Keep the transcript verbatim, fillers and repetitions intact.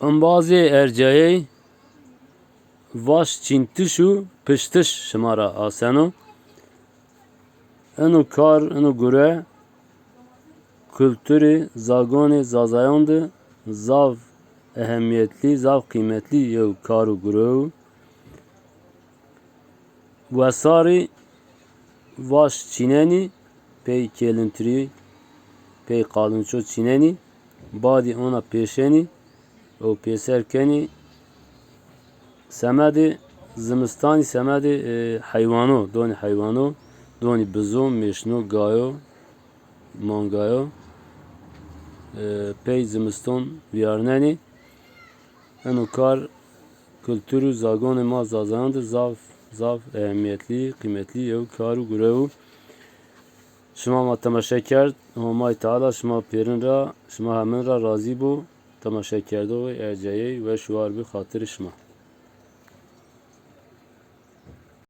Embazê ercayey vaş çîntiş û piştiş şima ra aseno. Eno kar, eno gure kulturê zagonê Zazayan de zaf ehemîyetlî, zaf qîmetlî yew kar û gure yo. Wesarî vaş çînenî, pey kêlintirî, pey qalinço çînenî, badî ona pêşenî û pêser kenî. Semedê zimistanî, semedê, e, heywano, donî heywano, donî bizo, mêşno, gayo, mangayo, e, pey zimiston vîyarnenî. Eno kar kultur û zagonê ma Zazayan de zaf, zaf ehemîyetlî, qîmetlî yew kar û gure yo. Şima ma temaşe kerd, Homay Teala şima pêrin ra, şima hemin ra razî bo. Temaşekerdoxê ercayey weş û war bi xatirê şima.